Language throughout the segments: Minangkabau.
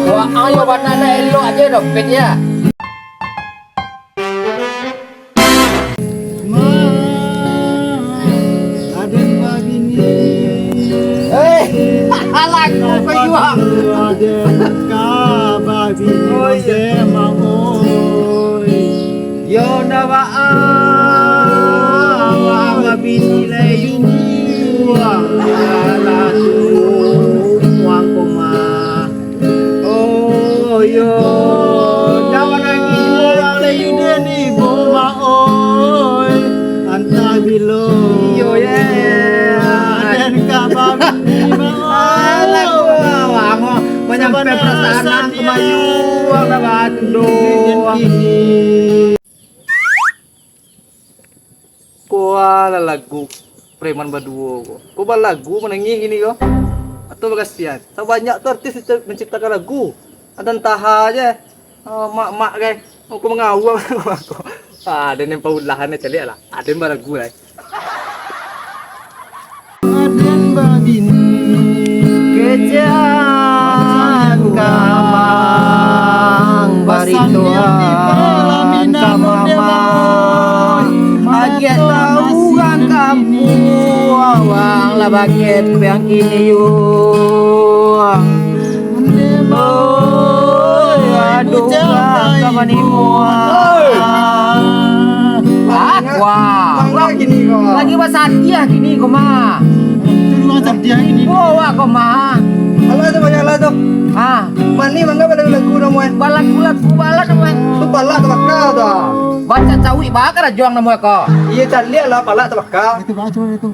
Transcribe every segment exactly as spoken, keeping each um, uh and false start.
Wah, ayo bana nak elok aja dompet ya. Eh, lagu pejuang. Aden ka babini. Oh, iya. Onde, Mang, oi. Yo ndak baa, wang babini lai juo. Alah tu, wang ko mah. Oh, yo. Ndak manangih juo wang lai juo ni, Mang, oi. Antah bilo. Iyo, ye. Aden ka babini, Mang, oi. Alah, wang, wang. Manyampai perasaan ang kamayu, wang, ndak baa tu doh. Ko alah lagu preman baduo ko. Ko balagu manangih kini ko. Atau bakasian. Sabanyak tu artis itu menciptakan lagu. Aden taha je. Ah, mak-mak kai. Ko mangaua ko. Ah, aden nan paulahan caliak lah. Aden balagu lah. Aden babini. Kecek kamang baritoan ka mama. Agiah tahu urang kampuang, wang lah bakeh piang kini yo. Oi, aduh, ka manimo. Oi. Ah, wah. Manga kini ko? Lagi basadiah kini ko mah. Tu urang sadiah kini. Oh, wah ko mah. Alah tu, banyak lah tu. Ah. Mani manga balagu-lagu namo eh? Balagu-lagu bala namo eh? Tu palak tabaka tu. Baca cawik bakar ajuang namo eh ko. Iya, caliak lah palak tabaka. Itu baca itu.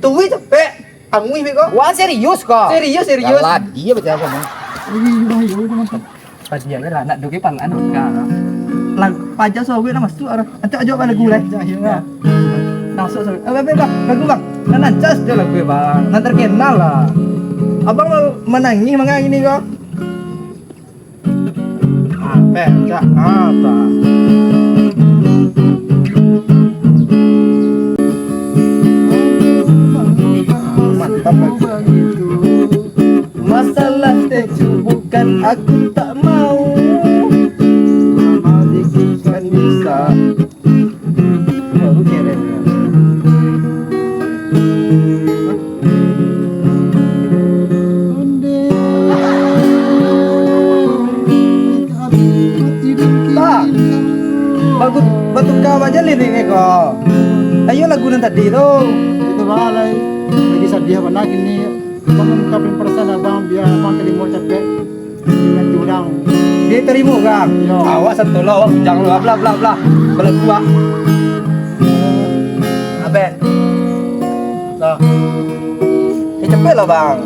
Tuwi capek. Anguih beko. Wah, serius ko? Serius, serius. Alah, dia baca ko mah. Iya, iya, iya, mantap. Tadi aja lah, nak duit palan ka. Lang, paja sawit lah masuk arah. Ancak aja balagu lah. Iya, iya. Ya. Masuk sawit. Eh, bang, bang, lagu bang. Nan ancak sajo lagu bang. Nan terkenal lah. Abang mau manangih manga kini ko? Ah, pencak apa? Mantap lagu. Masalah tecu bukan aku tak mau. Mari kita bisa. Baru keren. Bah, bagus, batuka baja liriknyo ko. Ayo lagu nan tadi tu. Itu bah, lai. Lagi sadiah bana kini. Abang ungkapin perasaan abang, bia abang tarimo capek. Dibantu urang. Ditarimo urang? Yo. Awak satu lo, awak bujang lo, blah, blah, blah. Balagu, ah. Abeh. Lah. Eh, capek lah, Bang.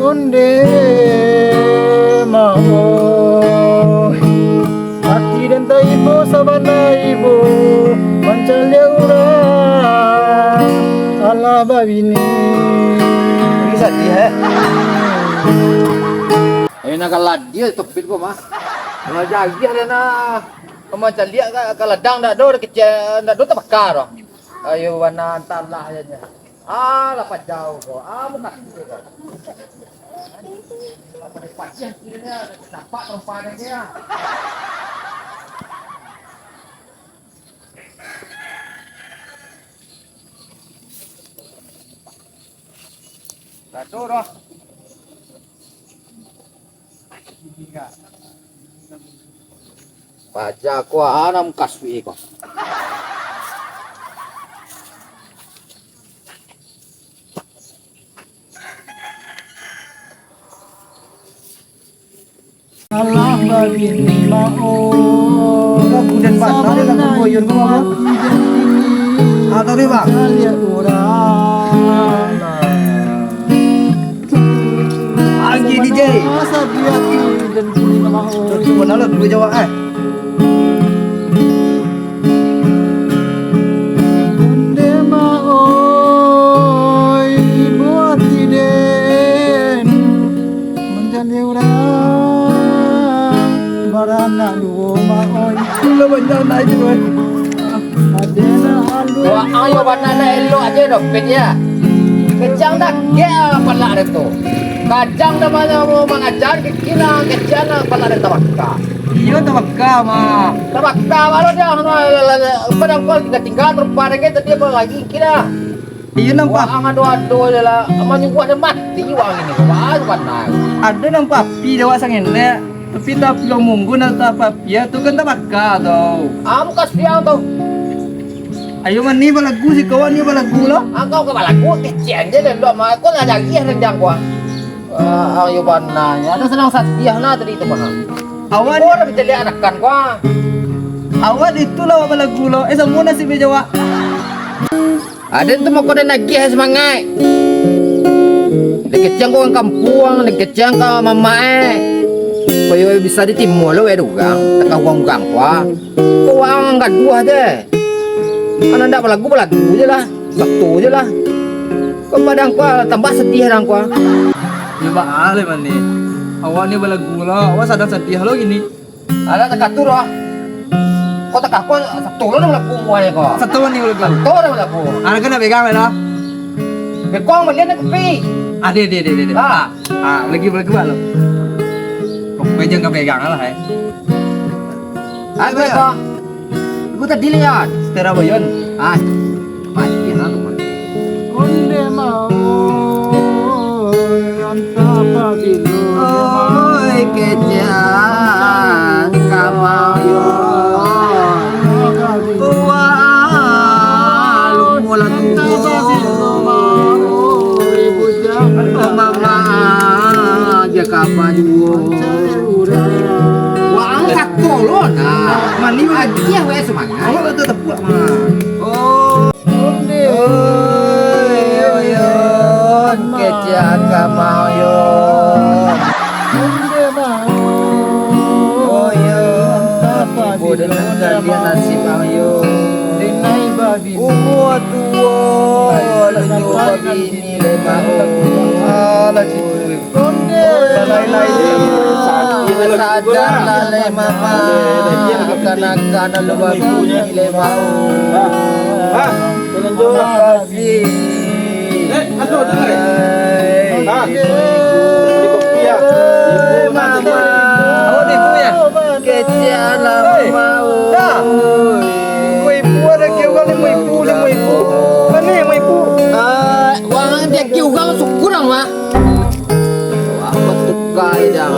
Onde mah, oh. Ati den taibo sabana ibo, mancaliak urang alah babini. Ini sadiah, eh. Ayo nak kalah dia topik ko mah. Kalau jagih dia nak mancaliak ka, ka ladang ndak do, kecek ndak do tabaka doh. Ayo bana antalah aja. Alah pajau ko. Ah, bukan ko. Apa dia pajau dia, nampak rupa dia. Satu roh. Paja ko anam kasui ko. Alah babini mah, oh. Udah kudan patah dia lagu boyon ko, Bang. Ah, sorry, Bang. Caliak urang. Lagi D J. Masa dia tu dan kini mah, oh. Cuba nak lah dulu jawab, eh. Onde mah, oi, buah tiden. Mancaliak urang baranak duo mah, oi. Gila banyak nak itu, oi. Aden alu. Wah, ayo bana nak elok aja dompet ya. Kecang dah gel palak dia tu. Kacang namanya mau mangajar, kecil lah, kecil lah, pala ada tabaka. Iyo, tabaka, Mak. Tabaka, baru dia, anu, padang kau tinggal-tinggal, rupa dia, tadi apa lagi, kira. Iyo, nampak. Wah, ado-ado je lah, manyuguah dia mati, wah, ini, wah, pandai. Ado nampak api, dia wak sangenek. Tapi tapi lo munggu nak tapapia tu kan tabaka tau. Amu kasiang tu. Ayo mani balagu si kawan ni balagu lo. Angkau ka balagu kecil je dan dok mah. Kau lah lagi yang rendang gua. Ah, ayo bananya. Ada senang sadiah lah tadi tu mah. Awan. Kau dah mencari anakan gua. Awan itulah awak balagu lo. Eh, semua nasib dia jawab. Aden tu mako den agiah semangaik. Den kecek ka urang kampuang, den kecek ka mamak e. Supayo bisa ditimu lo weh urang, takah urang-urang ko a. Ko urang gaduah je. Kan ndak balagu, balagu je lah. Sabtu je lah. Ko padang ko a, tambah sadiah dang ko a. Yo baa lai mani. Awak ni balagu lo, awak sadang sadiah lo kini. Alah, takah tu doh. Ko takah ko, sato lo dah balaku muahnyo ko. Sato ni balaku. Sato dah balaku. Ah, kan nak pegang lah. Pegang balian nak kopi. Ah, dia, dia, dia, dia, dia. Ah. Ah, lagi balaku lo. Pokoknya jangan pegang lah, eh. Ah, gue ko. Gue tadi lihat. Setera boyon. Ah. Onde mah, oi, antah pabilo. Oi, kecek ka mayo. Wah, lumo lah tuo. Mama, aja ka paduo. Wah, angkat tolong, nah. Mani agiah weh semangat. Awak kata tepuak, mah. Oh. Oi, oyon, kecek ka mayo. Oyon, ibo den nan kalian nasib ayo. Umua tuo, lunyo babini lemah. Alah, Sadar lah le mama, kanakan lu babini le mau. Makasih. Mama, kecek lah mama. Lima ribu ada kira urang, lima ribu, lima ribu. Mana lima ribu? Ah, urang dia kira urang syukur lah, Mak. Wah, batuka je dah.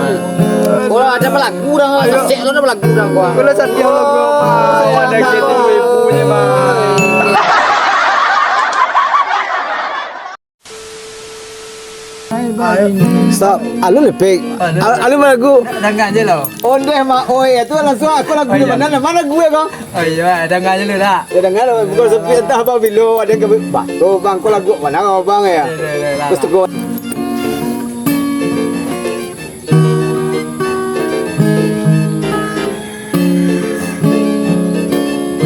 Kalau ada balagu dah, kasek lo dah balagu dah gua. Kalau sadiah lagu apa? Ada kecek ibu ni, Bang. Stop. Alun lepek. Alun balagu. Dangan je lo. Ondeh mak oi, itu langsung aku lagu di mana? Mana gue kau? Oh iyo, dangan je lo dah. Ya dangan lo, bukan sepi entah apa bilo ada ke bang. Kau bang, kau lagu mana kau bang ya? Terus tu kau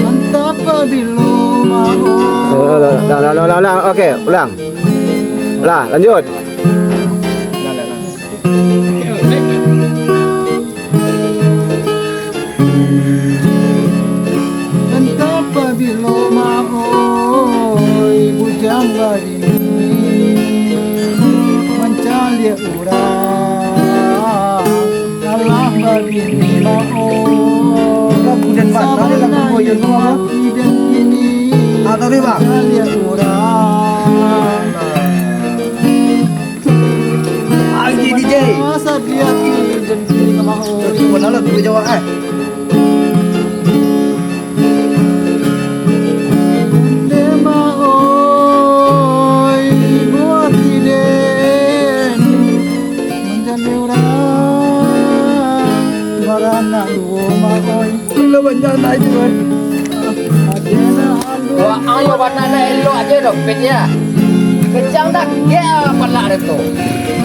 Mantap bilo maho. Ulang, ulang, ulang, ulang, ulang. Oke, ulang. Lah, lanjut. Mantap bilo maho, bujang bari. Mancaliak urang, alah babini bao. Lagu dan bana ni lagu boyon tu, Bang. Sabana hati dan kini, ah, tahu ni, Bang? Mancaliak urang. Lagi D J. Sabana hati dan kini ka mao. Itu mana lagu Jawa, eh? Dema oi, buah kiden, manjadi urang baranak duo, mak oi. Ilo banyak naik tu, oi. Adena alu. Wah, ayo bana nak elok aja dong, Pit, ya. Kecang dah, ya, palak dah tu.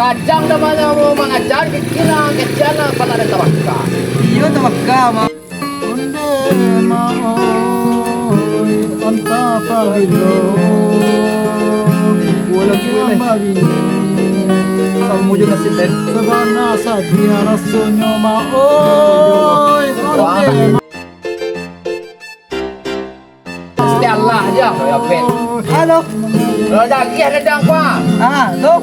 Kacang dah mana mau mangajar, kecil lah, kecil lah, palak dah tabaka. Iyo, tabaka, mak. Onde maoi, anta pabilo. Buah lagi, Bang, eh. Mambari. Samo jo nasi teh. Sabana sadia rasonyo, maoi. Wah. Onde ma- Pasti Allah aja, ya, Pet. Halo. Kalau dagih ada dangkwa. Ah, tu.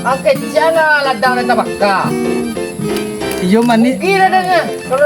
Angke ciana ladang nan tabaka. Iyo, Manik. Kira ladangnya. Kalau